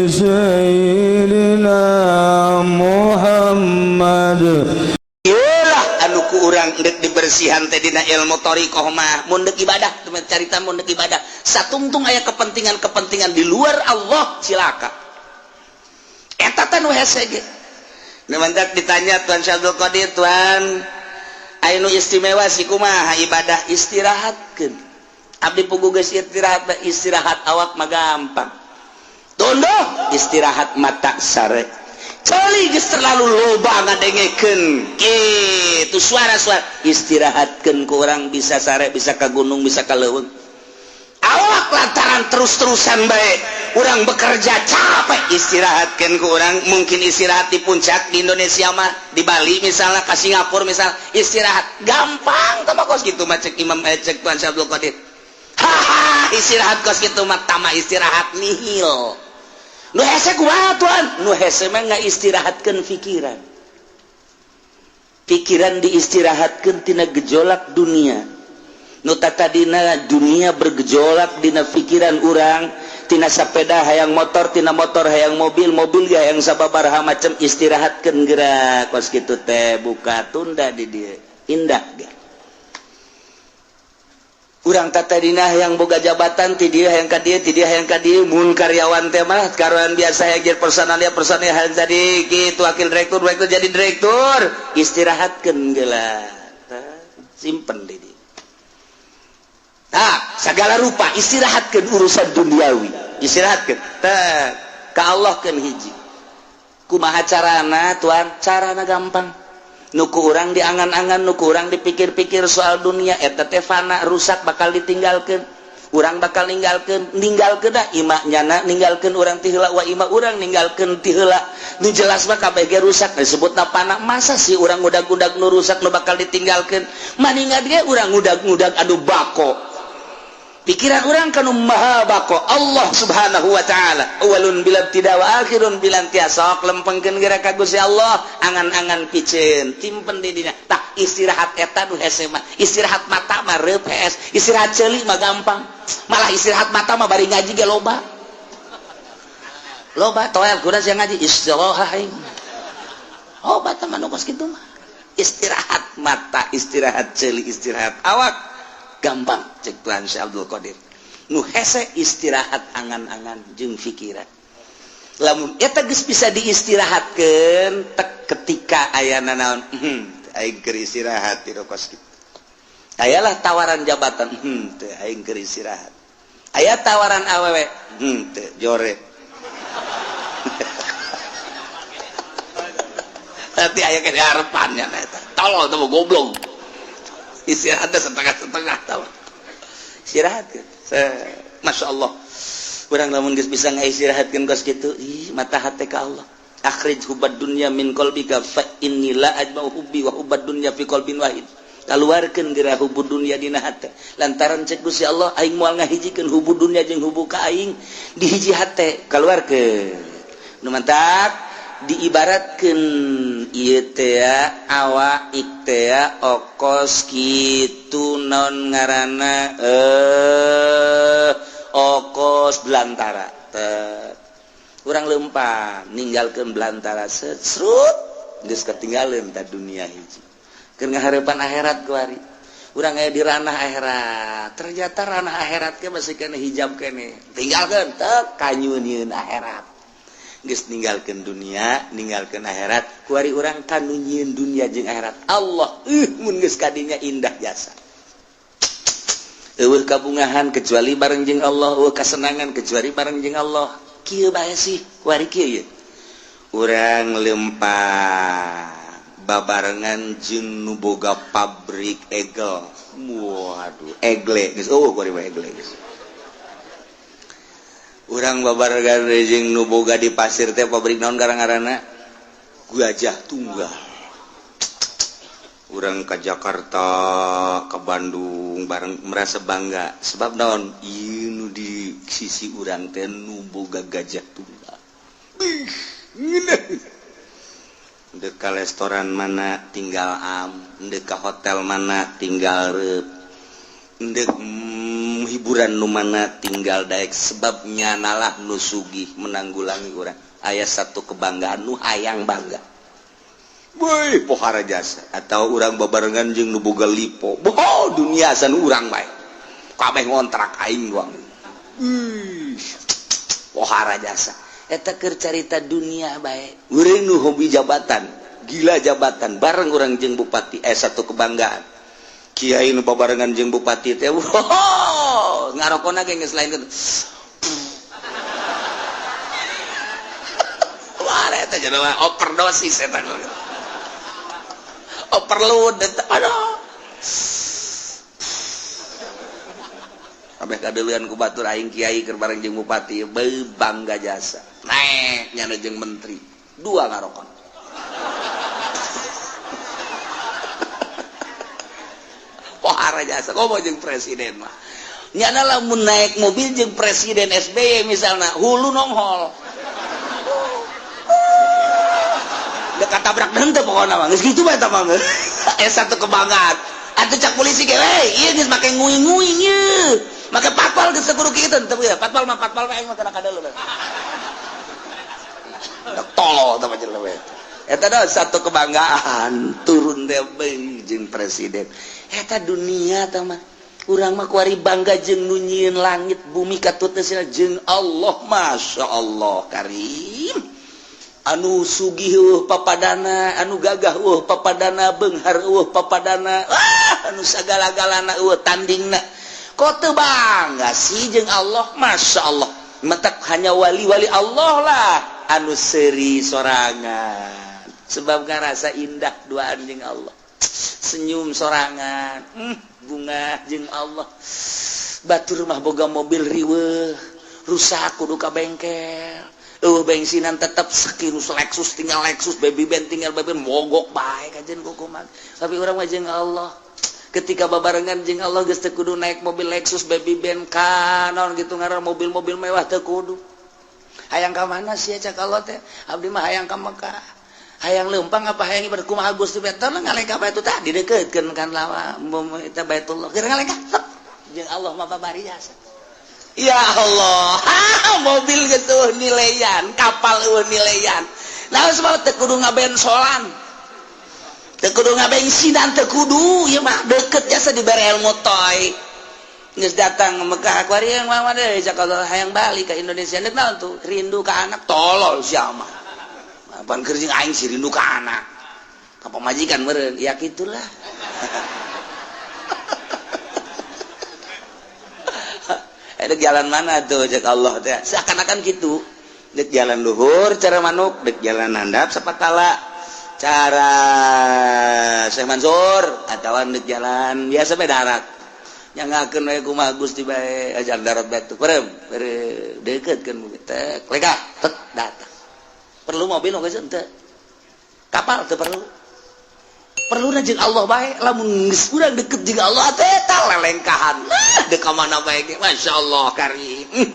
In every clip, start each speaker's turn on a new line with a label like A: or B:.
A: سيدنا محمد.
B: Iyalah, anu ku urang dek dibersihan teh dina ilmu thoriqoh mah, mun deuk ibadah, carita mun deuk ibadah satungtung aya kepentingan-kepentingan di luar Allah, cilaka. Eta teh nu hese ge. Nu mantak ditanya Tuan Syekh Abdul Qadir, "Tuan, aya nu istimewa sih, kumaha ibadah?" "Istirahatkeun." Abdi puguh geus istirahat. Istirahat awak mah gampang, tunduh. Istirahat mata sare. Ceuli geus terlalu loba ngadengekeun kitu suara-suara, istirahatkeun ku urang bisa sare, bisa ka gunung, bisa ka leuweung. Awak lantaran terus-terusan baik urang bekerja capek, istirahatkan ku urang mungkin istirahat di puncak di Indonesia mah, di Bali misalnya, ke Singapura misal, istirahat gampang. Tama kos gitu mah cek Imam, cek Tuan Syekh Abdul Qadir, haha, istirahat kos gitu mah tama istirahat nihil. Nu hese kumaha, Tuan? Nu hese mah nggak istirahatkeun pikiran. Pikiran diistirahatkeun tina gejolak dunia. Nu tadina dunia bergejolak dina pikiran urang, tina sepeda hayang motor, tina motor hayang mobil, mobil ge hayang sababaraha macam, istirahatkeun gerak kos kitu teh, buka tunda di dieu indah ge. Urang tadina hayang boga jabatan, ti dieu hayang ka dieu, ti dieu hayang ka dieu. Mun karyawan teh mah, karyawan biasa hayang jadi personalia, personalia hayang jadi kitu, wakil direktur, direktur jadi direktur. Istirahatkeun geula, simpen di dieu. Nah, segala rupa istirahatkeun urusan duniawi, istirahatkeun teh ka Allah keun hiji. Kumaha carana, Tuan? Carana gampang. Nu ku urang diangan-angan, nu ku urang dipikir-pikir soal dunia eta teh fana, rusak, bakal ditinggalkeun. Urang bakal ninggalkeun, ninggalkeun dah imah nyana, ninggalkeun urang ti heula, wa imah urang ninggalkeun ti heula. Nu jelas mah kabeh ge rusak, disebutna fana. Masa sih urang ngudag-ngudag nu rusak, nu bakal ditinggalkeun? Maningat ge urang ngudag-ngudag anu bako. Pikiran urang kanu maha bako, Allah Subhanahu wa taala, awalun bila tidak wa akhirun bila intiha. Sok lempengkeun geura ka Gusti Allah, angan-angan piceun timpen di dina. Tah, istirahat eta nu hese mah. Istirahat mata mah reup hees, istirahat ceuli mah gampang. Malah istirahat mata mah bari ngaji ge loba loba toel kuda sia ngaji istirahat aing. Oh, bata mah nu kos kitu mah. Istirahat mata, istirahat ceuli, istirahat awak gampang cek Tuhan Syekh Abdul Qadir. Nu hese istirahat angan-angan jeung pikiran. Lamun eta geus bisa diistirahatkeun tek, ketika ayana naon, aing keur istirahat di kos kitu. Ayalah tawaran jabatan, teu, aing keur istirahat. Aya tawaran awewe, teu, jore. Nanti aya ke harapannya eta. Tolol tuh, goblok. Istirahatnya setengah-setengah, tahu istirahat kan. Masya Allah, urang lamun geus bisa ngaistirahatkeun kos kitu, ih, mata hati ka Allah. Akhrij hubbad dunya min qalbika fa inni la ajma'u hubbi wa hubbad dunya fi qalbin wahid. Kaluarkeun geura hubbu dunya dina hate, lantaran cek Gusti Allah, aing moal ngahijikeun hubbu dunya jeung hubbu ka aing di hiji hate. Kaluarkeun. Nu mantak diibaratkeun ieu teh awak teh okos kitu, naon ngaranna, okos belantara teh. Urang lempang ninggalkeun belantara, serut, geus ketinggalan ta dunia hiji. Keur ngaharepan akhirat kuari urang aya di ranah akhirat. Ternyata ranah akhirat ke masih kena hijab kene, tinggalkeun teh kanyunieun akhirat. Geus ninggalkeun dunia, ninggalkeun akhirat, kuari urang kanu nyieun dunia jeung akhirat Allah. Mun geus kadinya indah jasa. Eueuh kabungahan kecuali bareng jeung Allah, eueuh kasenangan kecuali bareng jeung Allah. Kieu bae sih kuari, kieu ye. Urang lempang babarengan jeung nu boga pabrik egel. Waduh, egle geus eueuh kuari mah, egle geus. Urang babarengan jeung nu boga di pasir teh pabrik naon ngaranna, Gajah Tunggal. Urang ke Jakarta, ke Bandung bareng merasa bangga, sebab naon? Ieu nu di sisi urang teh nu boga Gajah Tunggal. Bih, ngeunah. Dek ka restoran mana tinggal am, dek ka hotel mana tinggal reup, dek hiburan. Hiburan nu mana tinggal daek sebabnya nalah nu sugih menanggulangi urang. Aya satu kebanggaan nu hayang bangga. Woi, pohara jasa atau urang babarengan jeung nu boga lipo. Boh, dunia san urang bae. Kabeh ngontrak aing doang. Pohara jasa. Eta keur carita dunia bae. Urang nu hobi jabatan, gila jabatan, bareng urang jeung bupati satu kebanggaan. Kiai nu babarengan jeung bupati teh, wow, ngarokona ge geus lain kitu. Wah, eta jelema overdosis eta. Overload eta. Aduh. Kabeh kadeuleun ku batur aing kiai keur bareng jeung bupati, beuh bangga jasa. Naek nyana jeung menteri, dua ngarokon. Pohara jasa komo jeung presiden mah. Nyana lamun naik mobil jeung presiden SBY misalna, hulu nonghol. Dekat tabrak henteu pokona mah. Geus kitu bae eta mah. Satu kebanggaan. Atuh cak polisi ge we, ieu geus make nguing-nguing ieu. Make patpal geus kudu kitu teu ya. Patpal mah patpal we aing mah kana kadeuleu. Tolol tah jelema we. Eta dah satu kebanggaan turun teh jeung presiden. Eta dunia tah mah. Urang mah kuari bangga jeung nu nyieun langit bumi katut teh jeung Allah, masyaallah karim. Anu sugih eueuh papadana, anu gagah eueuh papadana, beunghar eueuh papadana, anu sagala-galana eueuh tandingna. Kok teu bangga sih jeung Allah, masyaallah. Matak hanya wali-wali Allah lah anu seuri sorangan. Sebab ngarasa indah duaan jeung Allah. Senyum sorangan, bunga jeung Allah. Batur mah boga mobil riweuh, rusak kudu ka bengkel. Bensinan tetep sekirus Lexus tinggal Lexus, baby band tinggal baby band, mogok bae kajen kukuman. Tapi urang mah jeung Allah. Ketika babarengan jeung Allah geus teu kudu naik mobil Lexus, baby band kanon gitu ngaran mobil-mobil mewah teu kudu. Hayang ka mana sia cak Allah teh? Abdi mah hayang ka Mekah. Hayang leumpang apa hayang ibadah kumaha Gusti teh ngalengkah bae tah didekeutkeun kan lawa eta Baitullah. Keur ngalengkah jeung Allah mah babari jasa. Ya Allah, mobil geus eueuh nilaian, kapal eueuh nilaian. Nah, sebab teu kudu ngabensolan. Teu kudu ngabensinan, teu kudu ieu mah deukeut jasa dibere ilmu toy. Geus datang Mekah kuari yang mah deui cak Allah hayang balik ka Indonesia. Deuk naon tuh? Rindu ka anak, tolol sia mah. Apaan keur jeung aing sih rindu ka anak. Ka pamajikan meureun, ya kitulah. Dek jalan mana tuh cek Allah teh seakan-akan gitu. Dek jalan luhur cara manuk, dek jalan handap sapatala cara Syekh Mansur atawa dek jalan biasa bae darat. Nyangakeun we kumaha Gusti bae ajar darat bae tuh perem dekeutkeun teh lega tet datang. Perlu mobil geus henteu. Kapal teu perlu. Perlu jeung Allah bae lamun geus urang deket jeung Allah teh eta lelengkahan. Nah, deuk ka mana bae ge masyaallah karim. Ih,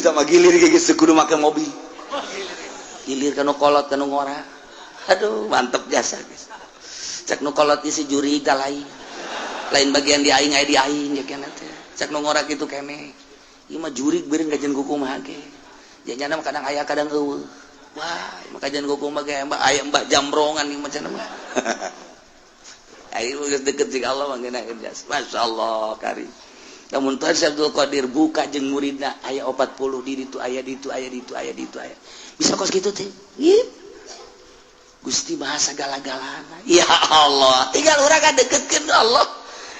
B: tah mah gilir ge geus kudu make mobil. Gilir ka nu kolot ka nu ngora. Aduh, mantep jasa geus. Cek nu kolot isi juri ka lain. Lain bagian di aing aya di aing ge kana teh. Cek nu ngora kitu keneh. Ieu mah jurig beureun kajian kumaha ge. Janyana mah kadang aya kadang eueuh. Wah, maka jangan gua mah kayak aya mbah jambrongan ieu macam mah. Ayo geus deket jeung Allah mah ngeunaheun jasa. Masyaallah karim. Lamun Tuhan Syekh Abdul Qadir buka jeung muridna aya 40 di ditu aya ditu aya ditu aya ditu aya. Bisa kos kitu teh. Gusti maha sagala-galana. Ya Allah, tinggal urang ka deketkeun Allah.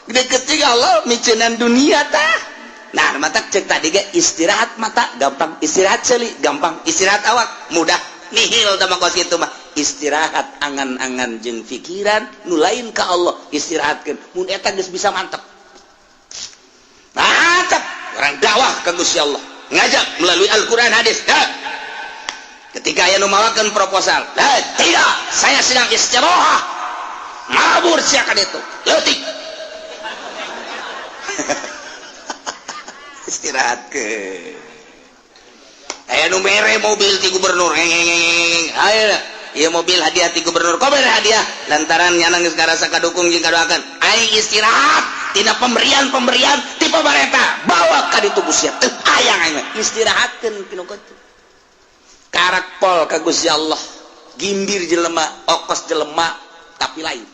B: Deket jeung Allah miceunan dunia tah. Nah, mata cek tadi ge istirahat mata gampang, istirahat ceuli gampang, istirahat awak mudah. Nihil tah mah kos kitu mah. Istirahat angan-angan jeung pikiran nu lain ka Allah istirahatkeun. Mun eta geus bisa mantep. Mantep orang dakwah ka Gusti Allah. Ngajak melalui Al-Qur'an hadis. Ha. Ketika aya nu mawakeun proposal, tidak, saya sedang istirahat. Mabur sia ka ditu. Leutik. Istirahat ke aya nu mere mobil ti gubernur ayo ieu mobil hadiah ti gubernur kok mere hadiah lantaran nyana geus ngarasa kadukung jeung kadoakeun aing istirahat tina pemberian-pemberian ti pamarentah di tubuh sia teu hayang aing mah. Istirahatkeun pinu kitu karak pol ka Gusti Allah, gimbir jelema, okos jelema, tapi lain.